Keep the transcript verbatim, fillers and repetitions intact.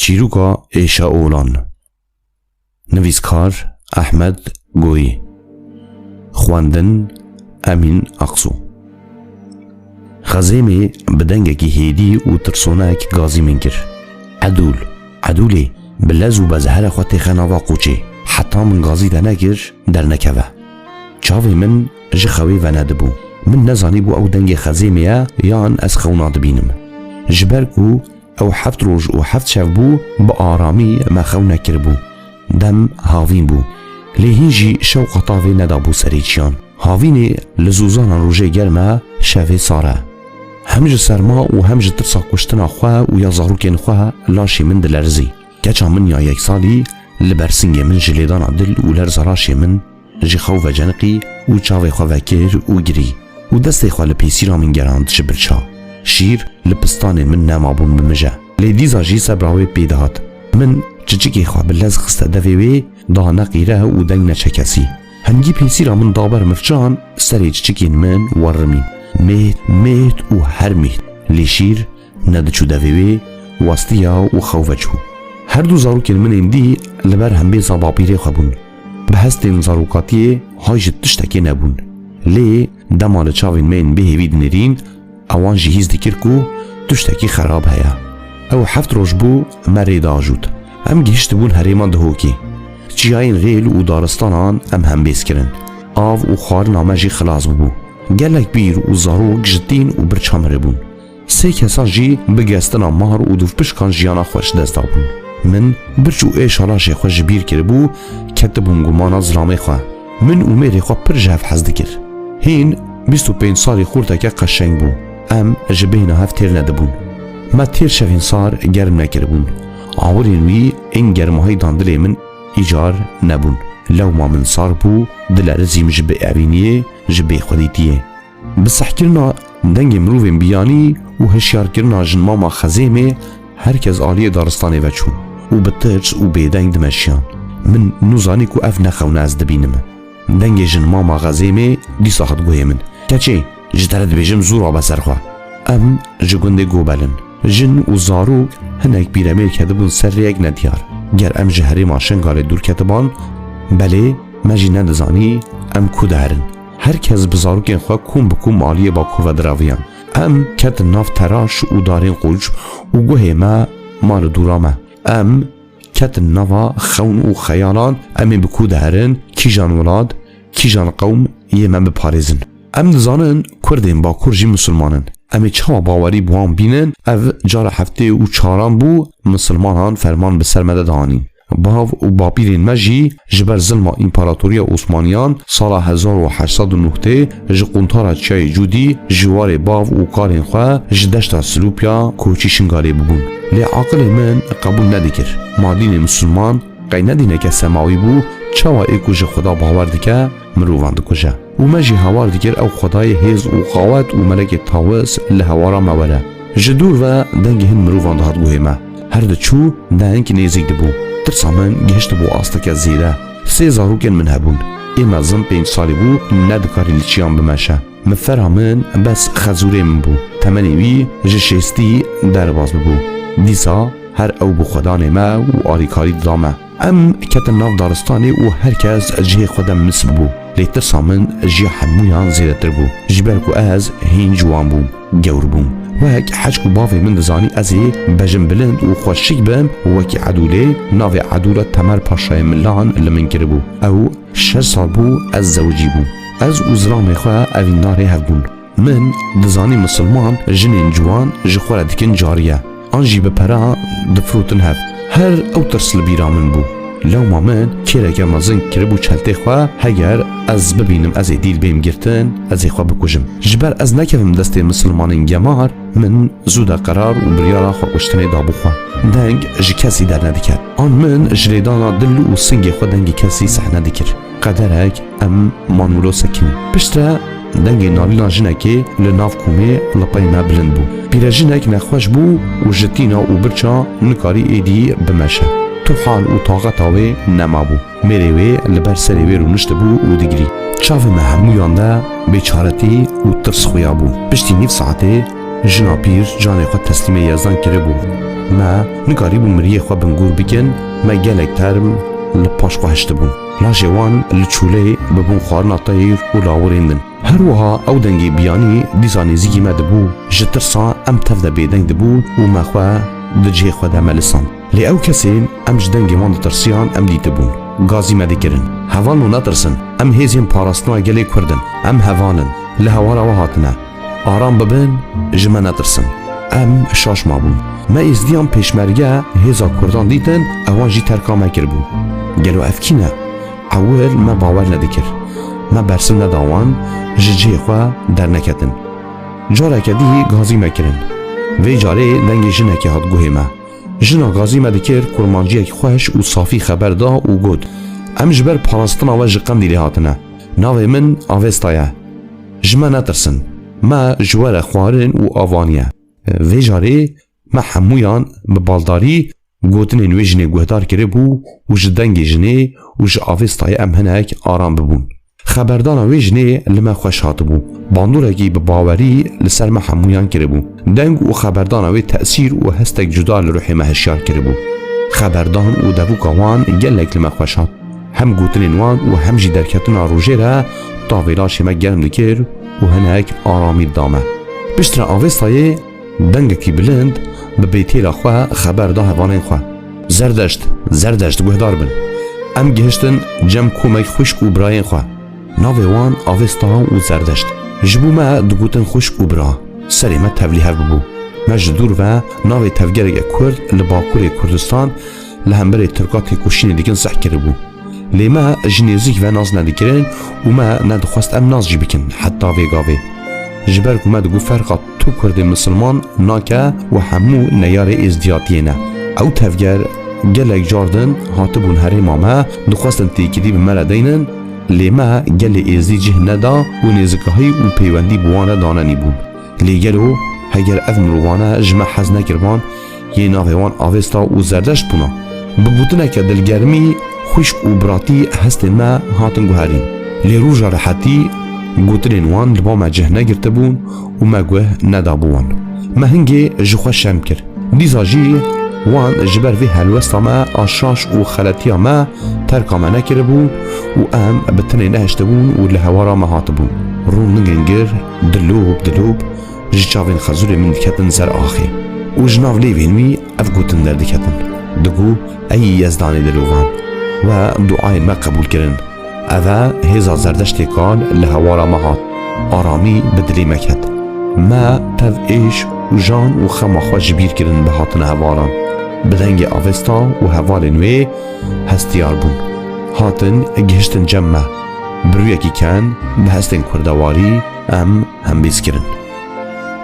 Çîroka êşa olan. Nivîskar Ehmed Goyî. Xwendin Emîn Aksu. Xezêmê bi dengekî hêdî û tirsonek gazî min kir. Edûl, Edûlê, bi lez û bezehera xwe têxe nava qoçê. Heta min gazî te nekir, dernekeve. Çavê min ji xewê venedibû. Min nezanîbû ew dengê xezêmê ye yan ez xewna dibînim. Ji ber ku ew heft roj û heft şev bû, bi aramî me xew nekiribû. Dem havîn bû. Lê hîn jî şewqa tavê nedabû serê çiyan. Havînê li zûzana rojê germ e, şevê sar e. Hem ji serma û hem ji tirsa kuştina xwe û ya zarokên xwe laşê min dilerizî. Keça min ya yek salî li ber singê min ji lêdana dil û lerza laşê min ji xew veceniqî û çavê xwe vekir û girî û destê xwe li pêsîra min gerand ji birça. Şîr li pistanên min nemabûn bimije. Lê dîsa jî sebra wê pê dihat. Min çiçikê xwe bi lez xiste devê wê, da neqîre û deng neçe kesî. Hingî pêsîra min da ber mifçan, serê çiçikên min werimîn. Mêht, mêht û her mêht. Lê şîr nediçû devê wê, westiya û xew veçû. Her du zarokên min ên dî li ber hembêza bapîrê xwe bûn. Bi hestên zarokatiyê hay ji tiştekê nebûn. Lê dema li çavên me yên bêhêvî dinêrîn, ewan jî hîs dikir ku tiştekî xerab heye. Ew heft roj bû me rê diajot. Em gihiştibûn herêma Dihokê. Çiyayên rêl û daristanan em hembêz kirin. Av û xwarina me jî xilas bûbû. Gelek pîr û zarok ji tîn û birça miribûn. Sê kesan jî bi gestina mar û dûvpişkan jiyana xwe ji dest dabûn. Min birç û êşa laşê xwe ji bîr kiribû, ketibûm gumana zilamê xwe. Min û mêrê xwe pir ji hev hez dikir. Hîn bîst û pênc salî xorteke qeşeng bû. Em ji bêhna hev têr nedibûn. Me têr şevên sar germ nekiribûn. Awirên wî ên germahî dan dilê min îcar nebûn. Lewma min sar bû, dilerizîm ji bêevîniyê, ji bêxwedîtiyê. Bi sehkirina dengê mirovên biyanî û hişyarkirina jinmama xezêmê her kes aliyê daristanê veçû û bi tirs û bêdeng dimeşiyan. Min nûzanî ku ev ne xewna ez dibînim. Dengê jinmama xezêmê dîsa hat guhê min. Keçê, ji te re dibêjim zû rabe ser xwe. Em ji gundê Gobel in. Jin û zarok hinek pîremêr ketibûn ser rêyek nediyar. Ger em ji herêma Şengalê dûr ketiban, belê me jî nedizanî em ku de herin. Her kes bi zarokên xwe kom bi kom aliyê Bakur ve diraviyan. Em ketin nav teraş û darên qoç û guhê me ma li dûra me. Em ketin nava xewn û xeyalan, em ê bi ku de herin, kîjan welat, kîjan qewm yê me biparêzin. Em dizanin Kurdên Bakur jî misilman in. Em ê çawa bawerî bi wan bînin? Ev cara heftê û çaran bû misilmanan ferman bi ser me de dianîn. Bav û bapîrên me jî ji ber zilma Împaratoriya Osmaniyan sala hezar û heşt sed û neh tê ji quntara Çiyayê Cûdî ji warê bav û kalên xwe ji deşta Silûpya koçî Şingalê bibûn. Lê aqilê min qebûl nedikir. Ma dînê misilman qey ne dîneke semawî bû, çawa ê ku ji Xweda bawer dike, mirovan dikuje? Û me jî hawar dikir ew Xwedayê hêz û qawet û melekê tawis li hewara me were. Ji dûr ve dengê hin mirovan dihat guhê me. Her diçû deng nêzîk dibû. Tirsa min gihiştibû asteke zêde. Sê zarokên min hebûn. Ê mezin pênc salî bû, nedikarî li çiyan bimeşe. Mifera min bes xezûrê min bû. Temenê wî ji şêstî derbas bibû. Dîsa her ew bi xwedanê me û alîkarî dida me. Em ketin nav daristanê û her kes cihê xwe de mis bû. Lê tirsa min ji ya hemûyan zêdetir bû. Ji ber ku ez hîn ciwan bûm, gewr bûm. Wek hec ku bavê min dizanî ez ê bejim bilind û xweşik bim, wekî Edûlê, navê Edûla Temer Paşayê Milan li min kiribû. Ew şeş sal bû ez zewicî bûm. Ez û zilamê xwe evîndarê hev bûn. Min dizanî misilman jinên ciwan ji xwe re dikin cariye. An jî bi pera difirotin hev. Her ew tirs li bîra min bû. Lewma min kêreke mezin kiribû çeltê xwe, heger ez bibînim ez ê dîl bêm girtin, ez ê xwe bikujim. Ji ber ez nekevim destê misilmanên gemar, min zû de qerar û biryara xwe kuştinê dabû xwe. Deng ji kesî dernediket. An min ji lêdana dil û singê xwe dengê kesî seh nedikir. Qederek em man wilo sekinî. Piştre dengê nalîna jinekê li nav komê li pey me bilind bû. Pîrejinek nexweş bû û ji tîna û birça nikarî êdî bimeşe. Tu hal û taqeta wê nemabû. Mêrê wê li ber serê wê rûniştibû û digirî. Çavê me hemûyan de bêçaretî û tirs xuya bû. Piştî nîv saetê Jina pîr canê xwe teslîmê Yezdan kiribû. Me nikarîbû miriyê xwe bingûr bikin, me gelek term li paş xwe hiştibûn. Lajê wan li çûlê bibûn xwarina teyr û lawirên din. Her wiha ew dengê biyanî dîsa nêzîkî me dibû, ji tirsa em tev de bêdeng dibûn û me xwe di cihê xwe de melisand. Lê ew kesên em ji dengê wan ditirsiyan em dîtibûn. Gazî me dikirin. Hevalno netirsin. Em hêzên parastina gelê Kurd in. Em heval in. Li hewara we hatine. Aram bibin, ji me netirsin. Em şaş mabûn. Me êzdiyan pêşmerge hêza Kurdan dîtin, ewan jî terka me kiribû. Gelo ev kî ne? Ewil me bawer nedikir. Me bersiv neda wan, ji cihê xwe derneketin. Careke dî gazî me kirin. Vê carê dengê jinekê hat guhê me. Jina gazî me dikir, kurmanciyekî xweş û safî xeber da û got, "Em ji ber parastina we ji Qendîlê hatine. Navê min Avesta ye. Ji me netirsin. Me ji we re xwarin û av aniye." Vê carê me hemûyan bi baldarî gotinên wê jinê guhdar kiribû û ji dengê jinê û ji Avestayê em hinek aram bibûn. Xeberdana wê jinê li me xweş hatibû. Bandûrekî bi bawerî li ser me hemûyan kiribû. Deng û xeberdana wê tesîr û hestek cuda li ruhê me hişyar kiribû. Xeberdan û devûka wan gelek li me xweş hat. Hem gotinên wan û hem jî derketina rojê re tavê laşê me germ dikir û hinek aramî dida me. Piştre Avestayê dengekî bilind bi bêtêla xwe xeber da hevalên xwe. "Zerdeşt, Zerdeşt, guhdar bin. Em gihiştin cem komek xwişk û birayên xwe. Navê wan Avesta û Zerdeşt. Ji bo me digotin xwişk û bira. Serê me tevlî hev bibû. Me ji dûr ve navê tevgereke Kurd li Bakurê Kurdistan li hemberê Tirka têkoşînê dikin seh kiribû. Lê me ji nêzîk ve nas nedikirin û me nedixwest em nas jî bikin heta vê gavê. Ji ber ku me digot ferqa tu Kurdê misilman nake û hemû neyarê êzdiyatiyê ne. Ew tevger gelek car din hatibûn herêma me, dixwestin têkilî bi me re deynin, lê me gelê êzdî cih neda û nêzikahî û peywendî bi wan re danenîbûn. Lê gelo heger ev mirovane ji me hez nekiriban, yê navê wan Avesta û Zerdeşt bûna? Bi gotineke dilgermî, xwişk û biratî hestên me hatin guherîn. Lê roja rehetî gotinên wan li ba me cih negirtibûn û me guh nedabû wan. Me hingê ji xwe şerm kir. Dîsa jî wan ji ber vê helwesta me a şaş û xeletiya me terka me nekiribû û em bi tinê nehiştibûn û li hewara me hatibûn. Rûn ningengir, dilop dilop, ji çavên xezûrê min diketin zer axê û ji nav lêvên wî ev gotin derdiketin. Digo, "Ey Yezdanê dilovan, we duayên me qebûl kirin. Eve hêza Zerdeştê kal li hewara me hat. Aramî bi dilê me ket. Me tev êş û jan û xema xwe ji bîr kirin bi hatina hevalan." Bi dengê Avesta û hevalên wê hestiyar bûn. Hatin gihiştin cem me. Bi rûyekî ken, bi hestên kurdewarî em hembîz kirin.